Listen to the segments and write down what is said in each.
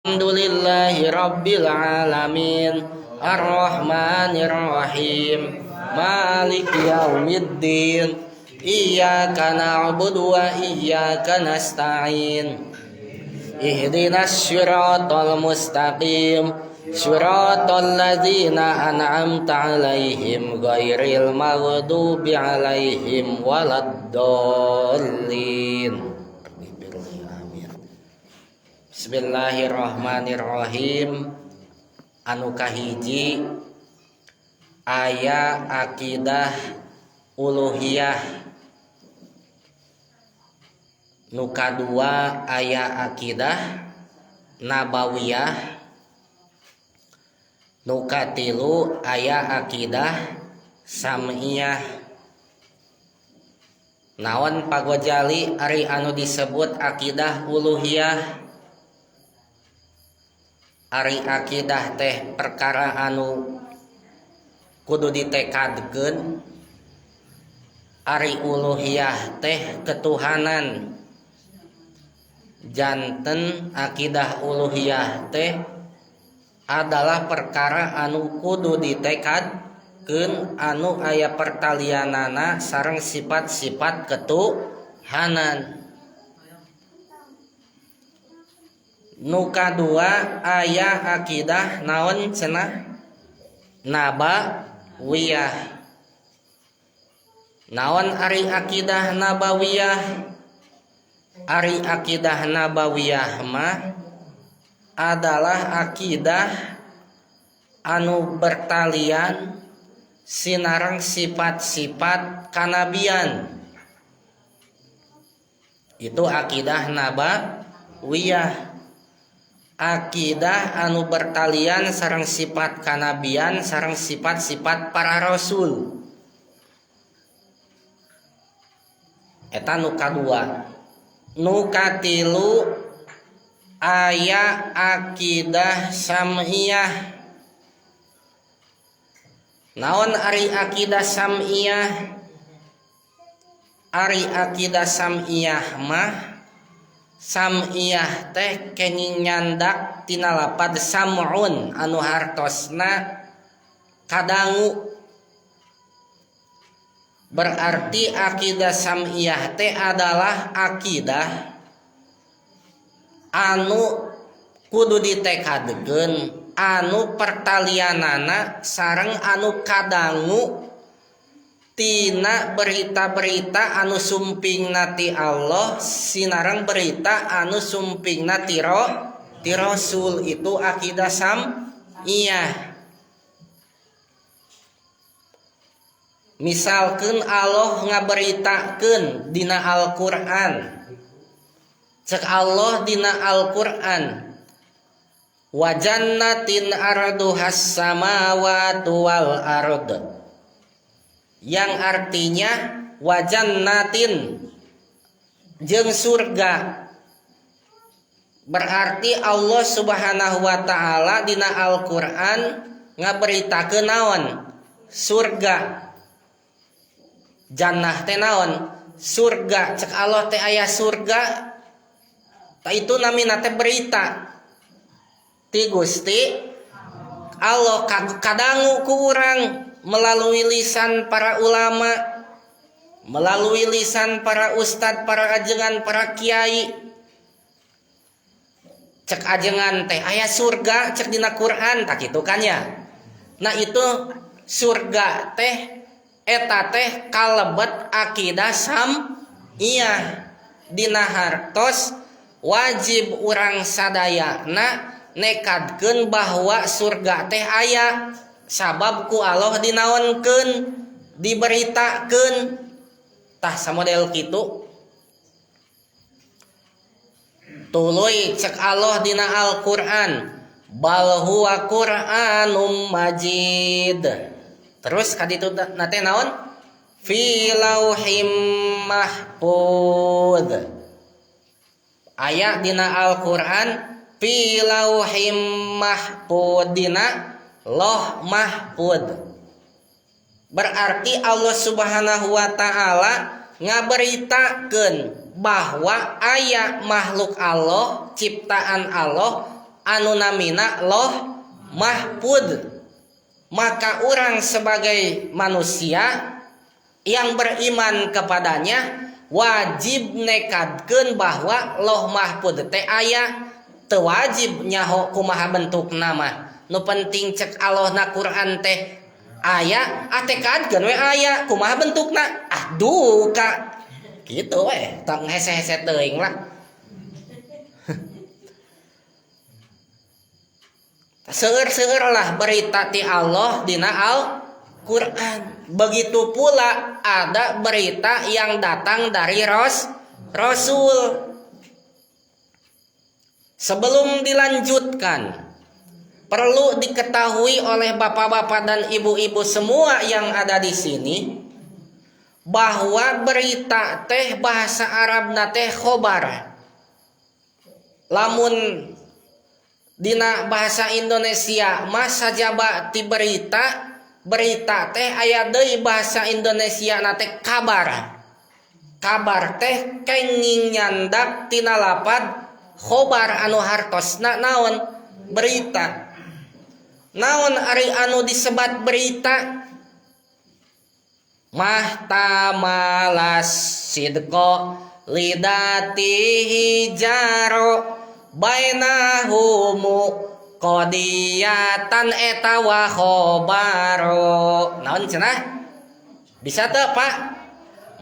Alhamdulillahi rabbil alamin arrahmanir rahim maliki yaumiddin iyyaka na'budu wa iyyaka nasta'in ihdinas siratal mustaqim siratal ladzina an'amta 'alaihim ghairil maghdubi 'alaihim waladdallin. Bismillahirrahmanirrahim. Anu kahiji aya akidah uluhiyah, nu kadua aya akidah nabawiyah, nu katilu aya akidah sam'iyah. Naon Pak Gojali ari anu disebut akidah uluhiyah? Ari akidah teh perkara anu kudu ditekadkeun. Ari uluhiyah teh ketuhanan. Janten akidah uluhiyah teh adalah perkara anu kudu ditekadkeun anu aya pertalianana sareng sifat-sifat ketuhanan. Nu kadua aya akidah naon cenah? Nabawiyah. Naon ari akidah nabawiyah? Ari akidah nabawiyah mah adalah akidah anu bertalian sinareng sifat-sifat kanabian. Itu akidah nabawiyah. Akidah anu bertalian sareng sifat kanabian sareng sifat-sifat para rasul. Eta nu kadua. Nu katilu aya akidah sam'iyah. Naon ari akidah sam'iyah? Ari akidah sam'iyah mah sam'iyah teh kenging nyandak tina lapad sam'un anu hartosna kadangu. Berarti akidah sam'iyah teh adalah akidah anu kudu ditekadkeun, anu pertalianana sareng anu kadangu tina berita-berita anu sumpingna ti Allah sinareng berita anu sumpingna ti Rasul. Itu akidah sam'iyah. Misalkeun Allah ngaberitakeun dina Al-Qur'an. Cek Allah dina Al-Qur'an, wa jannatin arduhas samawati wal ard, yang artinya wa jannatin jeung surga. Berarti Allah Subhanahu wa taala dina Al-Qur'an ngaberitakeun naon? Surga. Jannah teh naon? Surga. Cek Allah teh aya surga. Ta itu namina teh berita ti Gusti Allah kadangu ku urang melalui lisan para ulama, melalui lisan para ustad, para ajengan, para kiai. Cek ajengan teh aya surga cek dina Quran, tak kitu kan ya. Nah itu surga teh eta teh kalebet akidah sam'iyah. Dina hartos wajib urang sadayana nekadkeun bahwa surga teh aya, sabab ku Allah dinaonkeun, diberitakeun. Tah samodel kitu. Tuluy cek Allah dina Al-Qur'an, bal huwa Qur'anum majid. Terus kaditu nate naon? Fi lauhim mahfuz. Aya dina Al-Qur'an fi lauhim mahfuz, dina Loh Mahfud. Berarti Allah Subhanahu wa taala ngaberitakeun bahwa aya makhluk Allah, ciptaan Allah anu namina Loh Mahfud. Maka orang sebagai manusia yang beriman kepadanya wajib nekadkeun bahwa Loh Mahfud teh aya. Teu wajib nyaho kumaha bentukna mah. Nu penting cek Allah na Quran teh aya, ah tekadkeun we aya, kumaha bentukna? Ah duka. Gitu we, tong hese-hese teuing lah. Seueur-seueur lah berita ti Allah dina Al-Quran. Begitu pula ada berita yang datang dari Rasul. Sebelum dilanjutkan, perlu diketahui oleh bapak-bapak dan ibu-ibu semua yang ada di sini bahwa berita teh bahasa Arabna teh khobar. Lamun dina bahasa Indonesia mah sajaba ti berita, berita teh aya deui bahasa Indonesia na teh kabar. Kabar teh kenging nyandak tina lapad khobar anu hartosna naon? Berita. Naon ari anu disebat berita? Mahtamalas sidqo lidatihi jaro bainahumu qadiyatan eta wa khobaro. Naon cenah? Bisa teu Pak?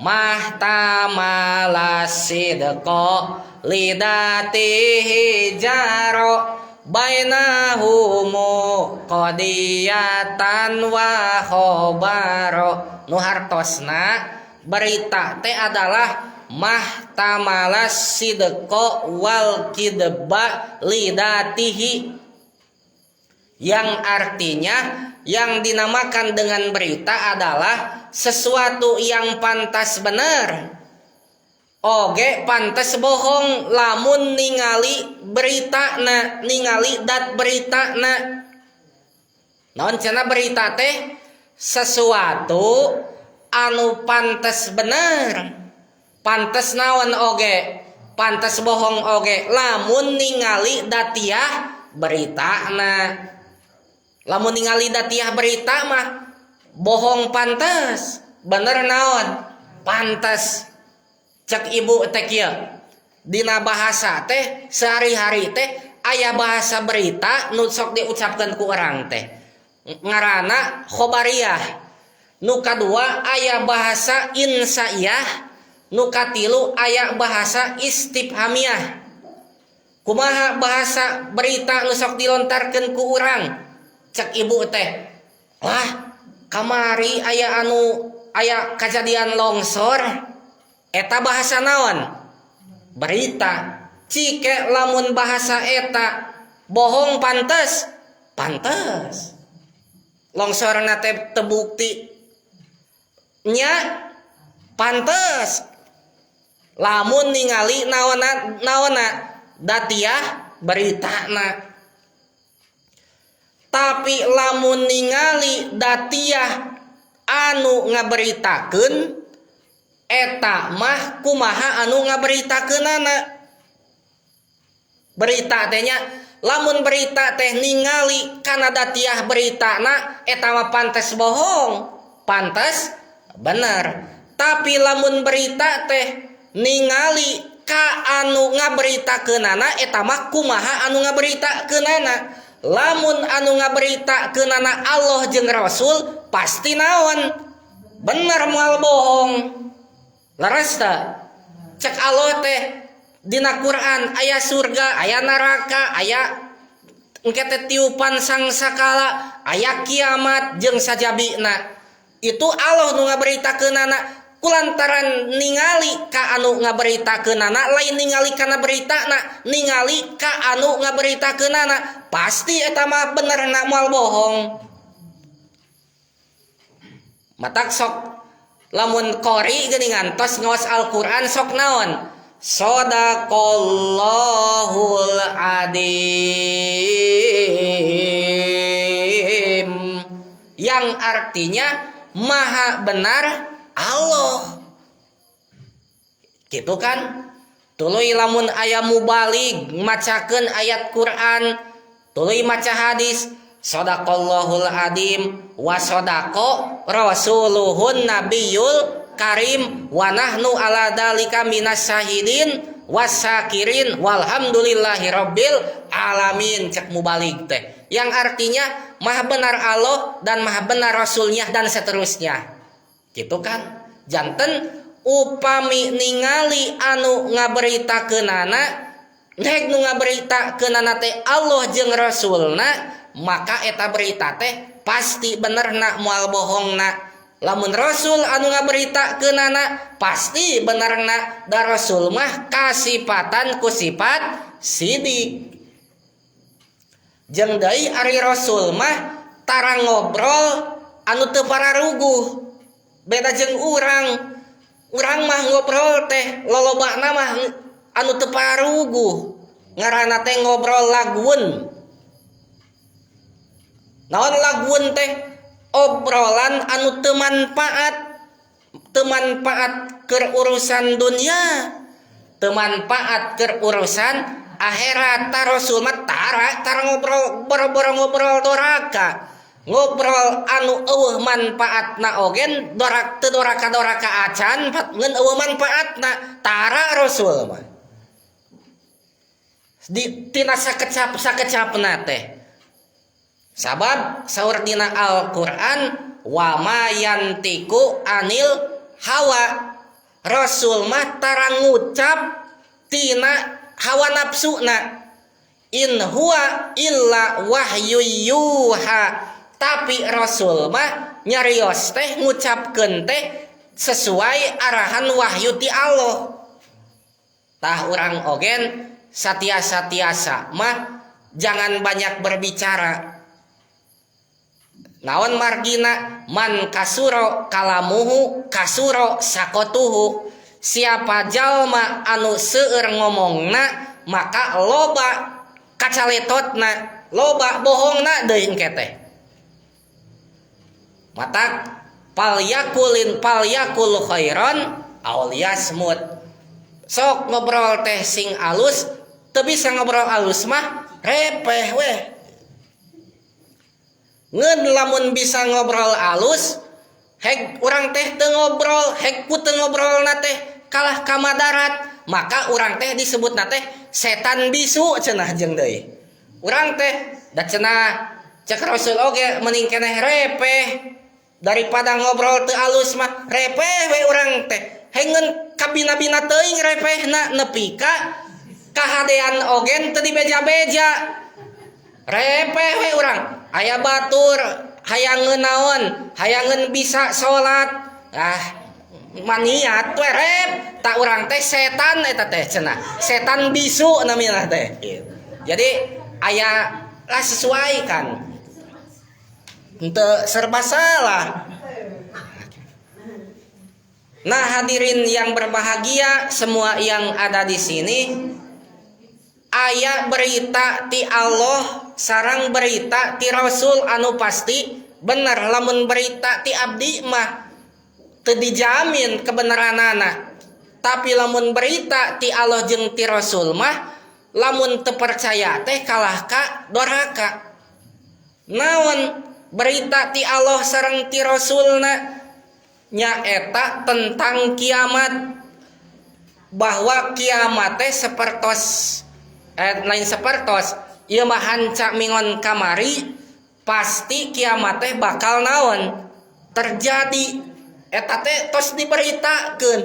Mahtamalas sidqo lidatihi jaro bainahumu qadiyatan wa khobaro. Nu hartosna berita teh adalah mahtamalas sidqo wal kidba lidatihi, yang artinya yang dinamakan dengan berita adalah sesuatu yang pantas benar oge pantas bohong lamun ningali berita na, ningali dat berita na. Naon cenah berita teh? Sesuatu anu pantas bener, pantas naon oge, pantas bohong oge lamun ningali datiah berita na. Lamun ningali datiah berita mah bohong pantas, bener naon pantas. Cek ibu teh kieu dina bahasa teh sehari-hari teh aya bahasa berita nu sok diucapkeun ku urang teh ngaranna khobariyah. Nu kadua aya bahasa insaiyah, nu katilu aya bahasa istifhamiyah. Kumaha bahasa berita nu sok dilontarkeun ku urang? Cek ibu teh, wah kamari aya anu aya kajadian longsor, eta bahasa naon? Berita. Cike lamun bahasa eta bohong pantes, pantes. Longsorna teh teu bukti nya pantes. Lamun ningali naonna naonna datiah beritana. Tapi lamun ningali datiah anu ngaberitakeun eta mah kumaha anu ngaberitakeunana. Berita teh nya lamun berita teh ningali kana datiah beritana eta mah pantes bohong, pantes bener. Tapi lamun berita teh ningali ka anu ngaberitakeunana eta mah kumaha anu ngaberitakeunana. Lamun anu ngaberitakeunana Allah jeung Rasul pasti naon? Bener moal bohong. Leres teu? Cek Allah teh dina Quran aya surga, aya neraka, aya engke teh tiupan sangsakala, aya kiamat jeung sajabina. Itu Allah nu ngaberitakeunana. Kulantaran ningali ka anu ngaberitakeunana lain ningali kana beritana, ningali ka anu ngaberitakeunana pasti eta mah benerna moal bohong. Matak sok lamun qori geuningan tos ngaos Al-Qur'an sok naon? Sadaqallahul adzim, yang artinya maha benar Allah. Gitu kan? Tuluy lamun aya mubalig macakeun ayat Quran Tuluy maca hadis, sadaqallahul adim wa sadaqa rasuluhun nabiyul karim wa nahnu ala dalika minas syahidin wasakirin walhamdulillahi rabbil alamin, cek mubalig teh, yang artinya maha benar Allah dan maha benar Rasulnya dan seterusnya, gitu kan. Janten upami ningali anu ngaberitakeunana, rek nu ngaberitakeunana teh Allah jeung Rasulna, maka eta berita teh pasti bener na, moal bohongna. Lamun Rasul anu ngaberitakeunana, pasti benerna, da Rasul mah kasipatan ku sifat sidik. Jeung deui ari Rasul mah tara ngobrol anu teu pararuguh, beda jeung urang. Urang mah ngobrol teh lolobana mah anu teu pararuguh, ngaranna teh ngobrol lagwun. Naon lagwun teh? Obrolan anu teu manfaat, teu manfaat keur urusan dunia, teu manfaat keur urusan akhirat. Ta Rasul mah tara tara ngobrol boro-boro ngobrol doraka, ngobrol anu euweuh manfaatna ogen dorak teu doraka-doraka acan, ngan euweuh manfaatna tara Rasul mah. Di tina sakecap sakecapna teh, sabab saur dina Al-Qur'an, wa ma yantiqu anil hawa, Rasul mah tara ngucap tina hawa nafsuna, in huwa illa wahyu yuha, tapi Rasul mah nyarios teh, ngucapkeun teh sesuai arahan wahyu ti Allah. Tah, urang ogen satiasa-tiasa mah jangan banyak berbicara. Naon margina? Man kasuro kalamuhu kasuro sakotuhu. Siapa jalma anu seueur ngomongna, maka loba kacaletotna, loba bohongna deui engke teh. Matak fal yakulin fal yakul khairan aw liyasmut. Sok ngobrol teh sing alus, teu bisa ngobrol alus mah repeh weh. Ngeun lamun bisa ngobrol alus, heg urang teh teu ngobrol, heg ku teu ngobrolna teh kalah kamadarat, maka urang teh disebutna teh setan bisu cenah. Jeung deui urang teh da cenah cek Rasul oge, mending keneh repeh daripada ngobrol teu alus mah repeh we urang teh. Hengeun kabina-bina teuing repehna, nepi ka kahadean ogen teu dibeja-beja, repeh we urang. Aya batur hayangeun naon, hayangeun bisa salat, ah maniat we rep tak urang teh setan eta teh cenah, setan bisu namina teh. Jadi aya lah, sesuaikan, henteu serba salah. Nah, hadirin yang berbahagia semua yang ada di sini, aya berita ti Allah sareng berita ti Rasul anu pasti bener. Lamun berita ti abdi mah teu dijamin kebenaranana, tapi lamun berita ti Allah jeung ti Rasul mah lamun teu percaya teh kalah ka doraka. Naon berita ti Allah sareng ti Rasulna? Nyaeta tentang kiamat, bahwa kiamat teh sapertos, lain sapertos ieu mah, hanca mingon kamari pasti kiamat teh bakal naon, terjadi. Eta teh tos diberitakeun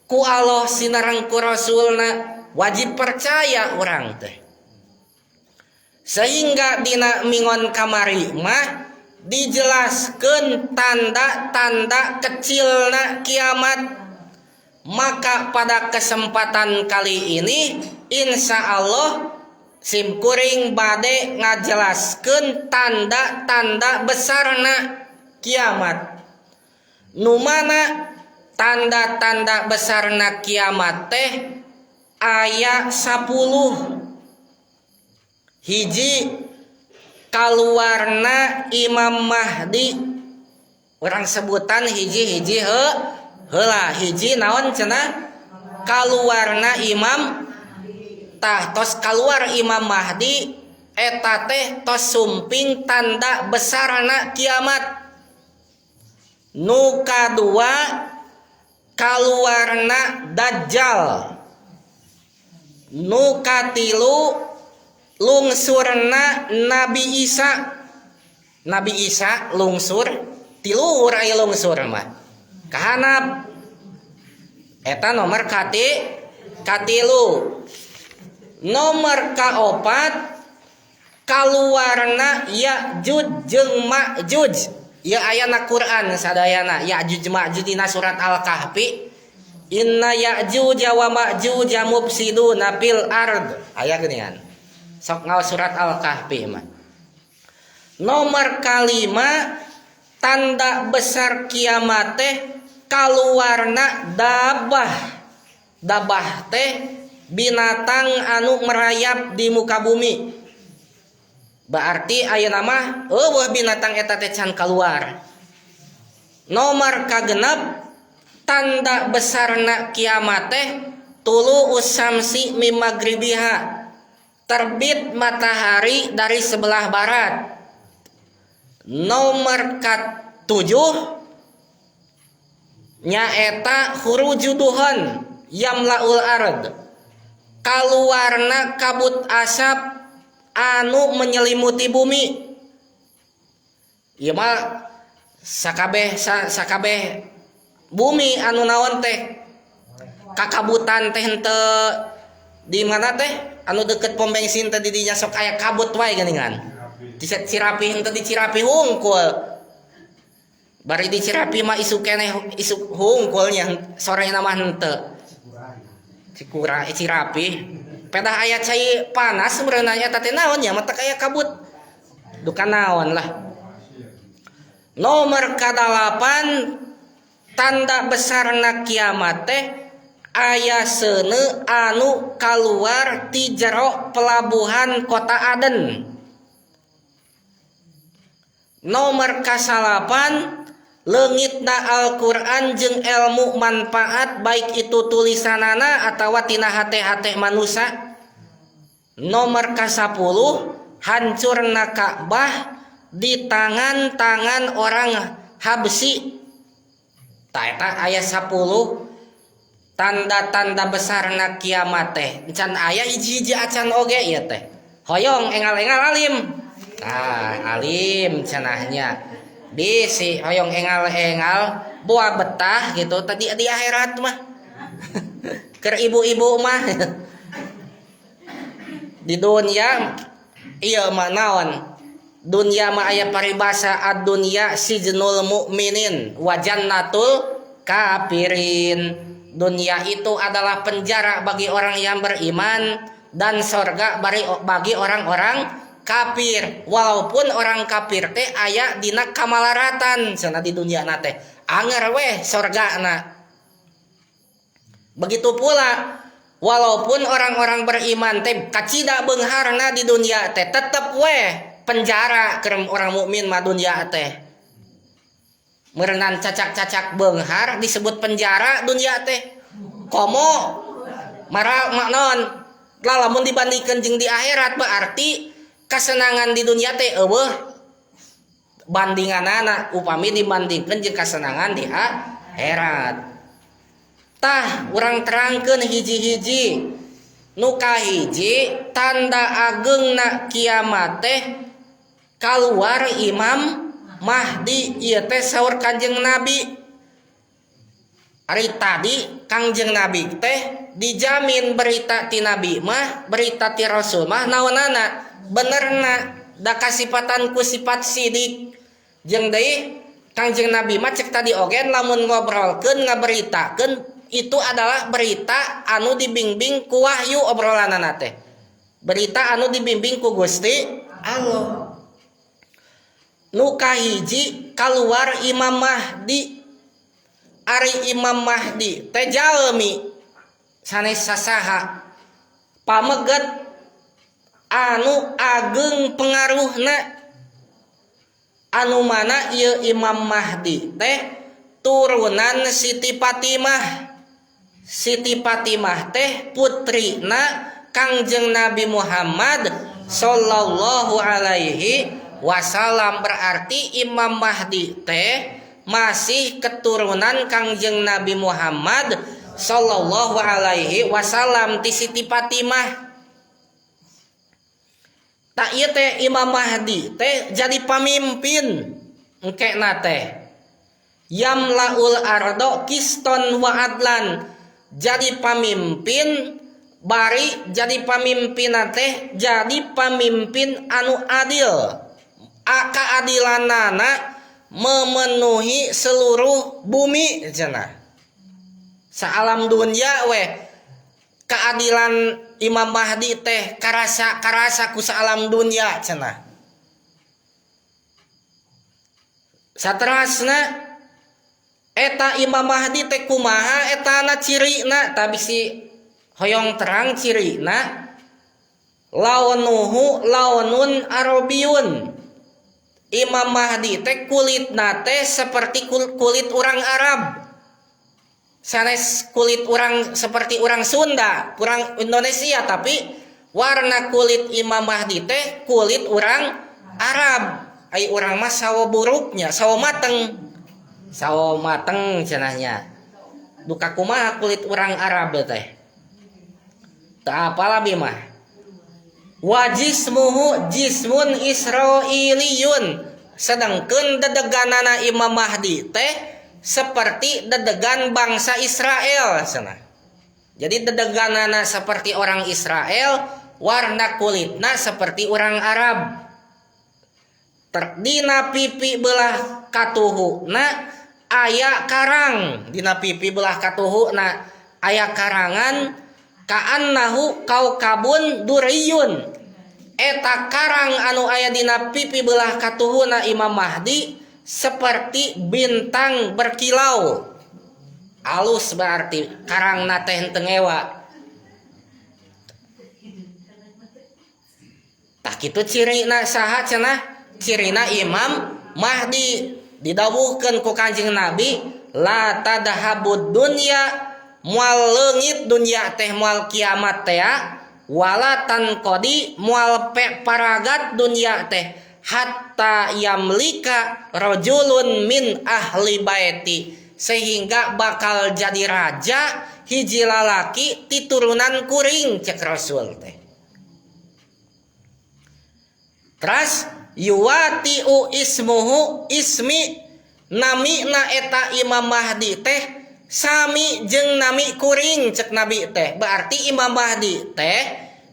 ku Allah sinareng ku Rasulna, wajib percaya urang teh. Sehingga dina mingon kamari mah dijelaskan tanda-tanda kecilna kiamat. Maka pada kesempatan kali ini insya Allah sim kuring bade ngajelaskan tanda-tanda besarna kiamat. Nu mana tanda-tanda besarna kiamat teh aya 10. Hiji, kaluarna Imam Mahdi. Urang sebutan hiji-hiji he heula. Hiji naon cenah? Kaluarna Imam. Tah, tos kaluar Imam Mahdi, Eta teh tos sumping tanda besarna kiamat. Nu kadua kaluarna Dajjal. Nu katilu lungsurna Nabi Isa. Nabi Isa lungsur tilu aya lungsur mah kahanap eta nomor katilu. Nomor kaopat kaluarna Ya'juj jeung Ma'juj. Ieu aya na Quran sadayana Ya'juj Ma'juj dina surat Al-Kahfi. Inna Ya'juj wa Ma'juj mufsiduna fil ard. Aya geuningan. Sok ngaos surat Al-Kahfi mah. Nomor kalima tanda besar kiamat teh kaluarna dabah. Dabah teh binatang anu merayap di muka bumi. Berarti ayeuna mah eueuh binatang eta teh can kaluar. Nomor kagenep tanda besarna kiamat teh tulu'us syamsi mim magribiha. Terbit matahari dari sebelah barat. Nomor katujuh nyaeta khuruju duhan yamlaul ard. Kaluarna kabut asap anu menyelimuti bumi. Ieu mah sakabeh bumi anu naon teh kakabutan teh henteu di mana teh anu deket pom bensin teh di dinya sok aya kabut wae geuningan. Di Cirapi henteu di Cirapi hungkul. Bari di Cirapi mah isuk keneh isuk hungkulnya sorena mah henteu. Cikura Cirapi pedah aya cai panas meureunna eta teh naon nya mata aya kabut. Duka naon lah. Nomor kadalapan tanda besarna kiamat teh aya seuneu anu kaluar ti jero pelabuhan kota Aden. Nomor kasalapan leungitna Al-Qur'an jeung ilmu manfaat baik itu tulisanana atawa tina hate-hate manusia. Nomor kasapuluh hancurna Ka'bah di tangan-tangan orang Habsyi. Ta eta aya 10 tanda-tanda besarna kiamat teh. Can aya hiji-hiji acan oge ieu teh. Hoyong engal-engal alim. Ah, alim cenahnya. Bisi hoyong engal-engal buah betah gitu tadi di akhirat mah. Keur ibu-ibu mah. Di dunia ieu mah naon? Dunia mah aya paribasa ad-dunya sijnul mukminin wa jannatul kafirin. Dunia itu adalah penjara bagi orang yang beriman dan sorga bagi orang-orang kafir. Walaupun orang kafir teh aya dina kamalaratan cenah di dunia na teh. Anger weh sorgana. Begitu pula walaupun orang-orang beriman teh kacida beungharna di dunia teh tetep weh penjara keur orang mukmin mah dunia teh. Meureunan cacak-cacak beunghar disebut penjara dunia teh. Komo mara maknon lah lamun dibandingkeun jeung di akhirat berarti kasenangan di dunia teh eueuh bandinganana upami dibandingkeun jeung kasenangan di akhirat. Tah urang terangkeun hiji-hiji. Nu kahiji tanda ageungna kiamat teh kaluar Imam Mahdi ieu teh saur Kanjeng Nabi. Ari tadi Kangjeng Nabi teh dijamin berita ti Nabi mah, berita ti Rasul mah naonana benerna da kasipatan ku sifat sidik. Jeung deui Kangjeng Nabi mah cek tadi oge lamun ngobrolkeun ngaberitakeun itu adalah berita anu dibimbing ku wahyu obrolanana teh. Berita anu dibimbing ku Gusti Allah. Nu kahiji kaluar Imam Mahdi. Ari Imam Mahdi teh jalmi sanes sasaha pameget anu ageng pengaruhna anu mana ieu Imam Mahdi teh turunan Siti Fatimah. Siti Fatimah teh putrina Kangjeng Nabi Muhammad sallallahu alaihi wasallam. Berarti Imam Mahdi teh masih keturunan Kangjeng Nabi Muhammad sallallahu alaihi wasallam ti Siti Fatimah. Tak ieu teh Imam Mahdi teh jadi pamimpin engkena teh. Yamlaul ardo kiston wa adlan, jadi pamimpin bari jadi pamimpin teh jadi pamimpin anu adil. Keadilanana memenuhi seluruh bumi cenah. Saalam dunia weh keadilan Imam Mahdi teh karasa karasa ku saalam dunia cenah. Saterasna eta Imam Mahdi teh kumaha etana cirina, tapi si hoyong terang cirina launuhu launun arabiyun. Imam Mahdi teh kulitna teh seperti kulit orang Arab. Sanes kulit orang seperti orang Sunda, kurang Indonesia, tapi warna kulit Imam Mahdi teh kulit orang Arab. Ai urang mah sawo buruknya, sawo mateng. Sawo mateng cenahnya. Duka kumaha kulit orang Arab teh. Teu apal abi mah. Wajismuhu jismun Israiliyun. Sedangkeun dedeganana Imam Mahdi teh seperti dedegan bangsa Israel cenah. Jadi dedeganana seperti orang Israel, warna kulitna seperti orang Arab. Dina pipi belah katuhuna aya karang, dina pipi belah katuhuna aya karangan kaannahu kaukabun duriyun. Eta karang anu aya dina pipi belah katuhuna Imam Mahdi seperti bintang berkilau. Alus berarti karangna teh henteu ngewa. Tah kitu cirina saha cenah? Cirina Imam Mahdi didawuhkeun ku Kanjeng Nabi, la tadhabud dunya, moal leungit dunya teh moal kiamat teh, wala tanqadi moal paragat dunya teh hatta yamlika rajulun min ahli baiti, sehingga bakal jadi raja hiji lalaki ti turunan kuring cek Rasul teh. Terus yuwatiu ismuhu ismi, namina eta Imam Mahdi teh sami jeung nami kuring cek Nabi teh. Berarti Imam Mahdi teh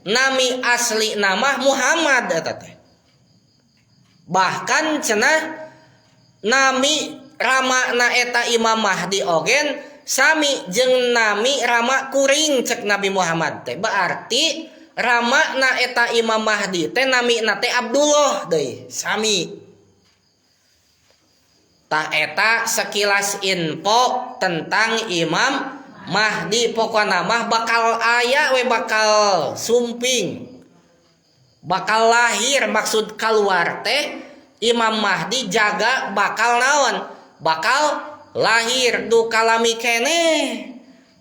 nami asli nama Muhammad eta teh. Bahkan cenah nami rama na eta Imam Mahdi ogen sami jeung nami rama kuring cek Nabi Muhammad teh. Berarti rama na eta Imam Mahdi teh nami na teh Abdullah deui sami. Tah eta sekilas info tentang Imam Mahdi. Pokona mah bakal aya we, bakal sumping, bakal lahir, maksud keluar teh Imam Mahdi jaga bakal naon, bakal lahir duka lami keneh,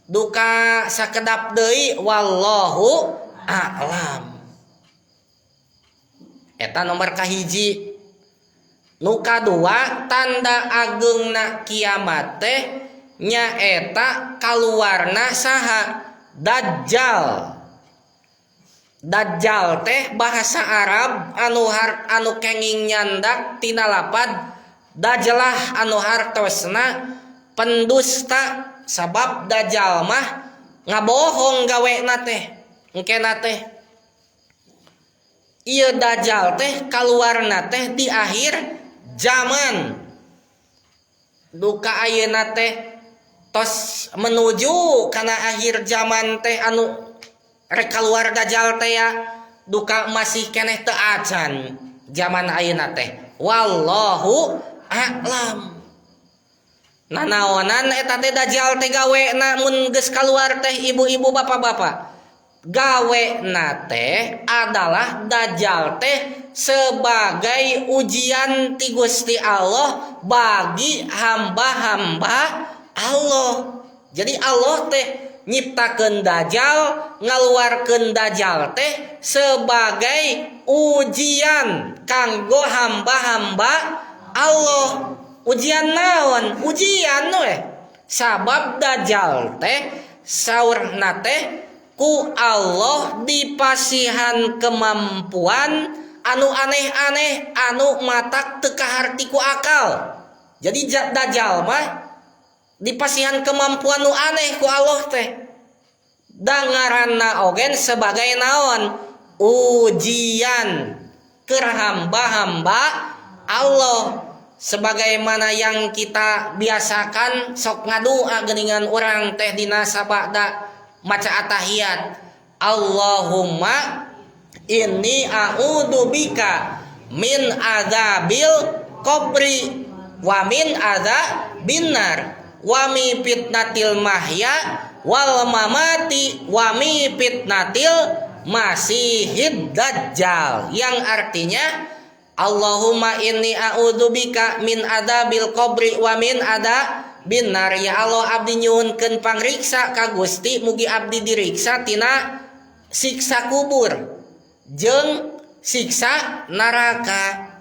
duka sakedap deui, wallahu a'lam. Eta nomor kahiji. Nu kadua tanda ageungna kiamat teh nyaeta kaluarna saha? Dajjal. Dajjal teh bahasa Arab anu kenging nyandak tina lapad dajlah anu hartosna pendusta, sabab dajjal mah ngabohong gawena teh engkena teh. Ieu dajjal teh kaluarna teh di akhir zaman. Duka ayeuna teh tos menuju kana akhir zaman teh anu rek kaluar dajjal teh ya, duka masih keneh teu acan zaman ayeuna teh, wallahu a'lam. Nanaonan eta teh dajjal teh gawena mun geus kaluar teh ibu-ibu bapak-bapak, gawena teh adalah dajjal teh sebagai ujian ti Gusti Allah bagi hamba-hamba Allah. Jadi Allah teh nyiptakeun dajjal, ngaluarkeun dajjal teh sebagai ujian kanggo hamba-hamba Allah. Ujian naon? Ujian we. Sabab dajjal teh saurna teh ku Allah dipasihan kemampuan anu aneh-aneh anu matak teu kaharti ku akal. Jadi dajjal mah dipasihan kemampuan nu aneh ku Allah teh. Da ngaranna ogen sebagai naon? Ujian keur hamba-hamba Allah. Sebagaimana yang kita biasakan sok ngadua geuningan urang teh dina sabada maca atahiyat. Allahumma inni a'udzubika min adzabil qabri wa min adzabin nar wa mi fitnatil mahya wal mamati wa mi fitnatil masihid dajjal, yang artinya Allahumma inni a'udzubika min adzabil qabri wa min adzabin nar. Ya Allah, abdi nyuhunkeun pangriksa ka Gusti, mugi abdi diriksa tina siksa kubur jeung siksa neraka.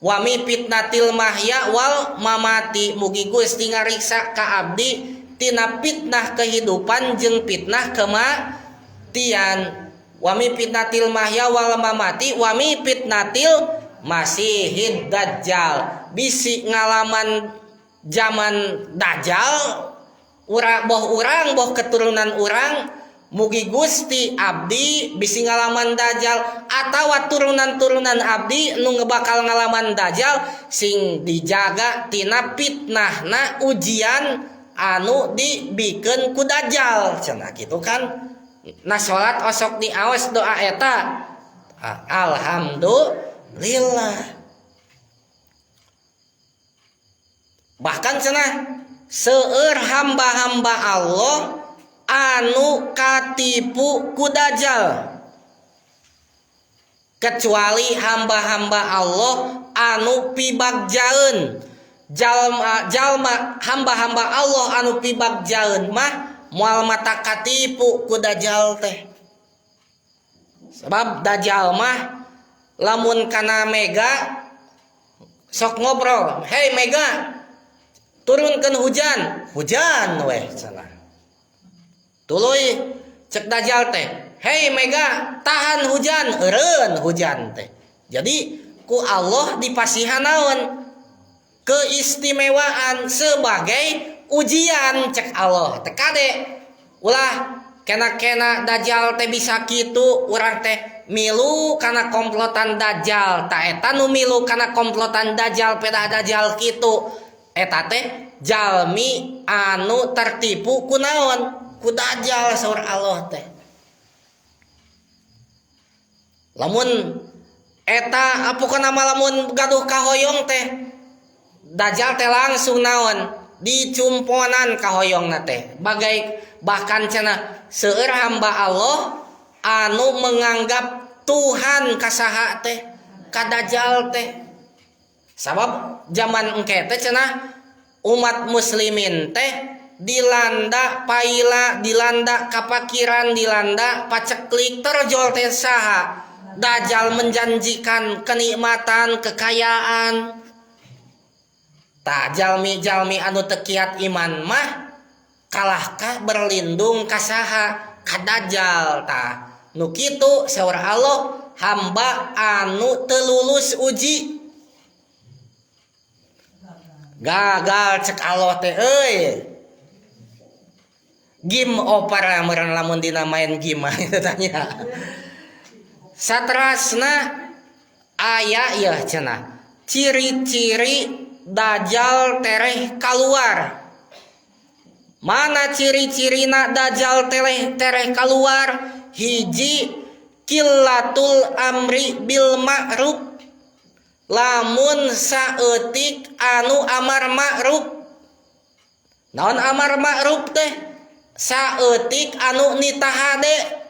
Wa mi fitnatil mahya wal mamati, mugi Gusti ngariksa ka abdi tina fitnah kehidupan jeung fitnah kematian. Wa mi fitnatil mahya wal mamati wa mi fitnatil masihid dajjal. Bisi ngalaman zaman dajjal, urang boh urang boh keturunan urang, mugi Gusti abdi bisi ngalaman dajjal atawa turunan-turunan abdi nu bakal ngalaman dajjal sing dijaga tina fitnahna ujian anu dibikeun ku dajjal cenah kitu kan. Nah salat osok diaos doa eta, alhamdulillah. Bahkan cenah seueur hamba-hamba Allah anu katipu ku dajjal, kecuali hamba-hamba Allah anu pibagjaeun. Jalma hamba-hamba Allah anu pibagjaeun mah moal mata katipu ku dajjal teh. Sebab dajjal mah lamun kana mega sok ngobrol, "Hei mega, turunkeun hujan." Hujan weh cenah. Tuluy cek dajjal teh, "Hei mega, tahan hujan." Eureun hujan teh. Jadi ku Allah dipasihan naon? Keistimewaan sebagai ujian cek Allah teh. Kade ulah kena-kena dajjal teh bisa kitu, urang teh milu kana komplotan dajjal. Ta eta nu milu kana komplotan dajjal pedah dajjal kitu eta teh jalmi anu tertipu ku naon? Ku dajjal saur Allah teh. Lamun eta apokna mah lamun gaduh kahoyong teh dajjal teh langsung naon? Dicumponan kahoyongna teh. Bagai bahkan cenah seueur hamba Allah anu menganggap Tuhan kasaha teh ka dajjal teh. Sabab zaman engke teh cenah umat muslimin teh dilanda paila, dilanda kapakiran, dilanda paceklik, terjol teh saha? Dajjal menjanjikan kenikmatan, kekayaan. Tah jalmi-jalmi anu teu kiat iman mah kalahkah berlindung ka saha? Ka dajjal. Tah nu kitu saur Allah hamba anu teu lulus uji, gagal cek Allah teh euy. Game over meureun lamun dina main game mah itu tanya. Satrasna aya ieu cenah ciri-ciri dajjal tereh kaluar. Mana ciri-cirina dajjal tereh kaluar? Hiji, killatul amri bil ma'ruf, lamun saeutik anu amar ma'ruf. Naon amar ma'ruf teh? Saeutik anu nitahade.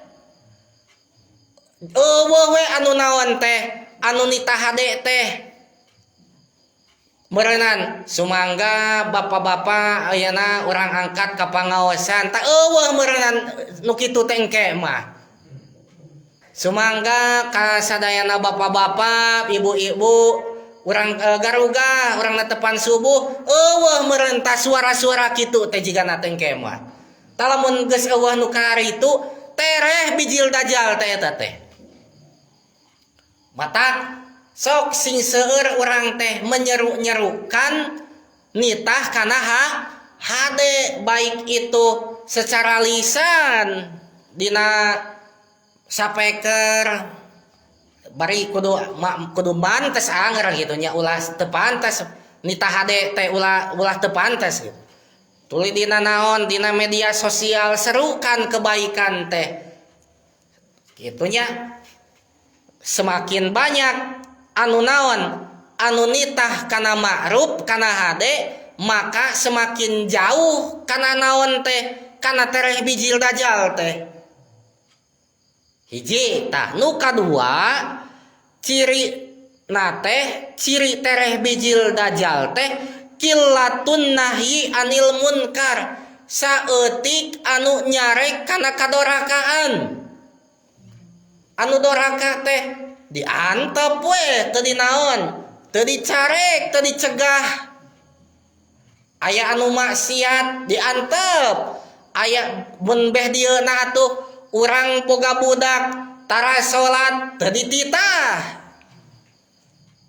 Eueuh we anu naon teh? Anu nitahade teh. Meureunan sumangga bapak-bapak ayeuna urang angkat ka pangaosan tah euweuh meureunan nu kitu teh engke mah. Sumangga ka sadayana bapak-bapak, ibu-ibu urang garugah, urang netepan subuh, euweuh meureun tah suara-suara kitu teh jigana teh engke mah. Tah lamun geus euweuh nu karitu tereh bijil dajjal teh eta teh. Matak sok sing seueur urang teh menyeru-nyerukan nitah kana hade, baik itu secara lisan dina sapeker bari kudu kudu pantes anger gitu nya, ulah teu pantes nitah hade teh, ulah ulah teu pantes gitu. Tuluy dina naon, dina media sosial serukan kebaikan teh kitu nya. Semakin banyak anu naon, anu nitah kana ma'ruf, kana hade, maka semakin jauh kana naon teh, kana tereh bijil dajjal teh. Hiji tah. Nu kadua, ciri na teh, ciri tereh bijil dajjal teh qillatun nahyi anil munkar, saeutik anu nyarek kana kadorakaan. Anu doraka teh diantep we, teu dinaon, teu dicarek, teu dicegah. Aya anu maksiat diantep, aya mun beh dieuna atuh urang boga budak tara salat teu dititah,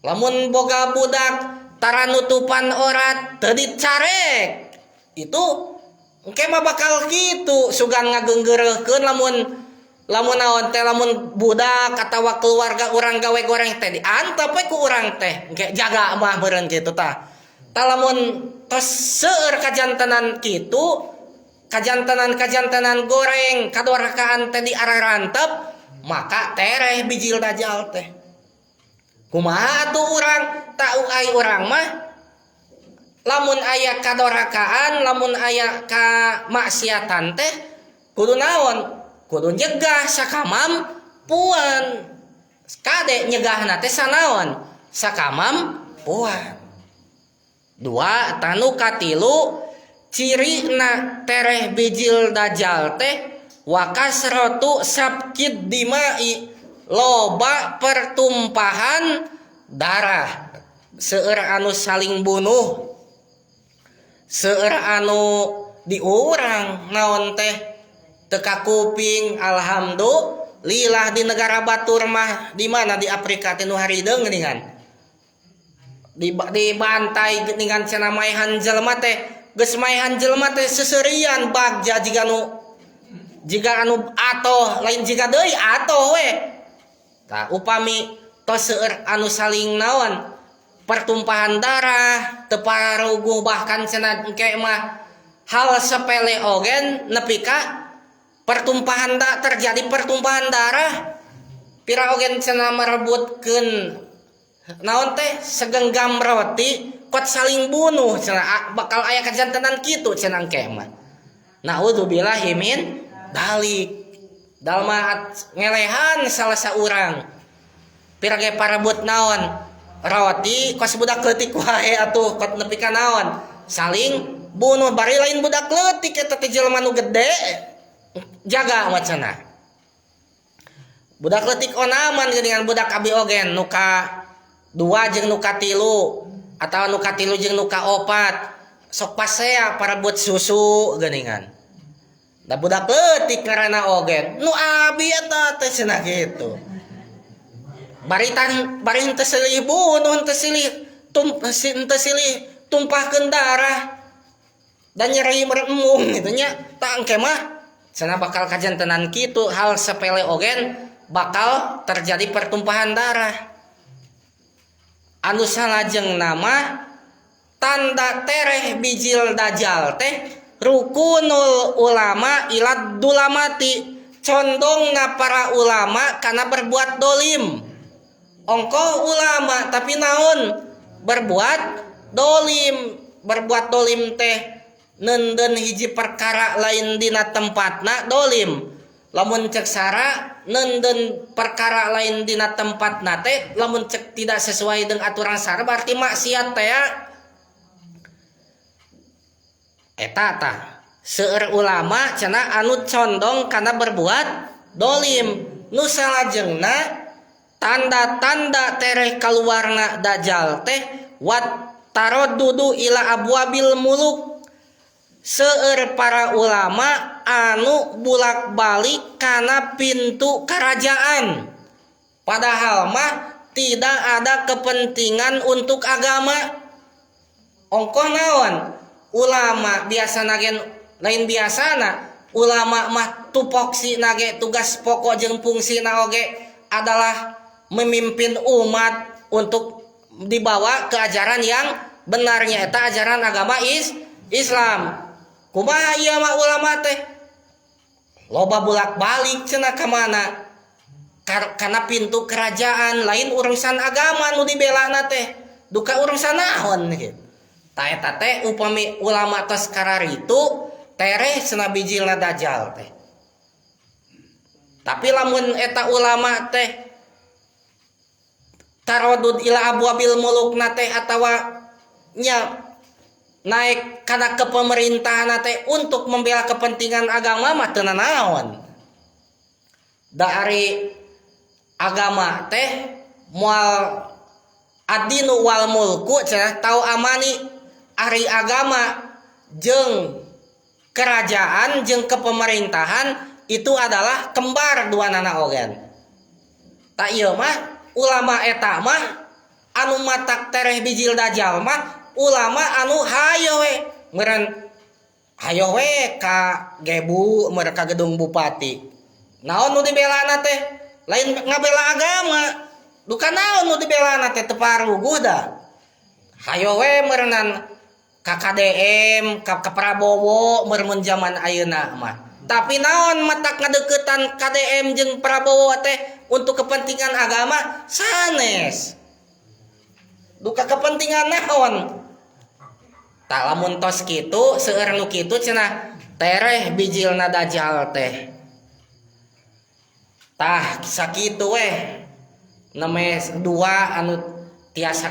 lamun boga budak tara nutupan orat teu dicarek. Itu engke mah bakal kitu, sugan ngageunggeureuhkeun lamun lamun naon teh, lamun budak atawa keluarga urang gawe goreng teh diantep we ku urang teh, engke jaga mah meureun kitu tah. Tah, lamun tos seueur kajantenan kitu, kajantenan-kajantenan goreng kadorkaan teh diararantep, maka tereh bijil dajjal teh. Kumaha atuh urang? Tau ai urang mah lamun aya kadorakaan, lamun aya kamaksiatan teh kudu naon, kudu nyegah sakamampuan. Kade nyegahna teh sanaon, sakamampuan. Dua. Tah, nu katilu, cirina tereh bijil dajjal teh wa kasratu safkid dimai, loba pertumpahan darah, seueur anu saling bunuh, seueur anu di urang naon teh teu kakuping. Alhamdulillah di negara batur mah, di mana, di Afrika teh nu harideung geuningan di dibantai geuningan, cenah maehan jelema teh, geus maehan jelema teh seuseurian bagja jiga anu atoh, lain jiga deui, atoh we. Tah, upami tos seueur anu saling naon, pertumpahan darah teu paruguh, bahkan cenah engke mah hal sepele ogen nepi ka pertumpahan da, terjadi pertumpahan darah. Pira ogen cenah merebutkeun naon teh, segenggam roti kot saling bunuh cenah, bakal aya kajantenan kitu cenah engke mah. Naudzubillahi min dalik. Dalma ngelehan salah saurang pira ge parebut naon, roti, kos budak leutik wae atuh, kot nepi ka naon, saling bunuh. Bari lain budak leutik, eta teh jelema nu gede. Jaga macana budak leutik onaman geuningan. Budak abi ogen nu ka dua jeung nu katilu atawa nu katilu jeung nu kaopat sok pasea parebut susu geuningan. Da budak leutik ngaranna ogen, nu abi eta teh cenah kitu. Bari tan bari henteu silih bunuh, henteu silih tumpahkeun darah dan nyeri meremung gitu nya. Tah, engke mah cenah bakal kajantenan kitu, hal sepele ogen bakal terjadi pertumpahan darah. Anu salajengna mah, tanda tereh bijil dajjal teh rukunul ulama ilad dulamati, condongna para ulama karena berbuat dolim. Ongkoh ulama tapi naon, berbuat dolim. Berbuat dolim teh nenden hiji perkara lain dina tempatna dolim. Lamun cek sara neundeun perkara lain dina tempatna teh, lamun cek tidak sesuai dengan aturan sara, berarti maksiat teh ya. Eta tah seueur ulama cenah anu condong kana berbuat dolim. Nu salajengna, tanda-tanda tereh kaluarna dajjal teh wat taraddudu ila abwabil muluk, seueur para ulama anu bulak-balik kana pintu kerajaan, padahal mah tidak ada kepentingan untuk agama. Ongkoh naon, ulama biasa nagen, lain biasana, ulama mah tupoksi nage, tugas pokok jeung fungsi oge adalah memimpin umat untuk dibawa ke ajaran yang benarnya, eta ajaran agama Islam. Kumaha ieu mah, ulama teh loba bolak-balik cenah ka mana? Karena pintu kerajaan, lain urusan agama nu dibelana teh, duka urusan naon gitu. Tah, eta teh upami ulama tos kararitu, tereh cenah bijilna dajjal teh. Tapi lamun eta ulama teh taradud ila abwabil muluk teh atawa nya naik karena kepemerintahan teh untuk membela kepentingan agama mah teu naon. Dari agama teh moal, addinu wal mulku cenah tauamani, ari agama jeung kerajaan jeung kepemerintahan itu adalah kembar dua nana ogen. Tah, ieu mah ulama eta mah anu matak tereh bijil dajjal mah ulama anu hayo we meureun, hayo we ka Gebu meureun, ka gedung bupati. Naon nu dibelana teh? Lain ngabela agama, duka naon nu dibelana teh, teu paruguh dah. Hayo we meureunnan ka KDM, ka Prabowo meureun zaman ayeuna mah. Tapi naon matak ngadeukeutan KDM jeung Prabowo teh untuk kepentingan agama sanes, duka kepentingan naon? Tah, lamun tos kitu, seueur nu kitu cenah tereh bijilna dajjal teh. Tah, sakitu weh, namanya dua anu tiasa.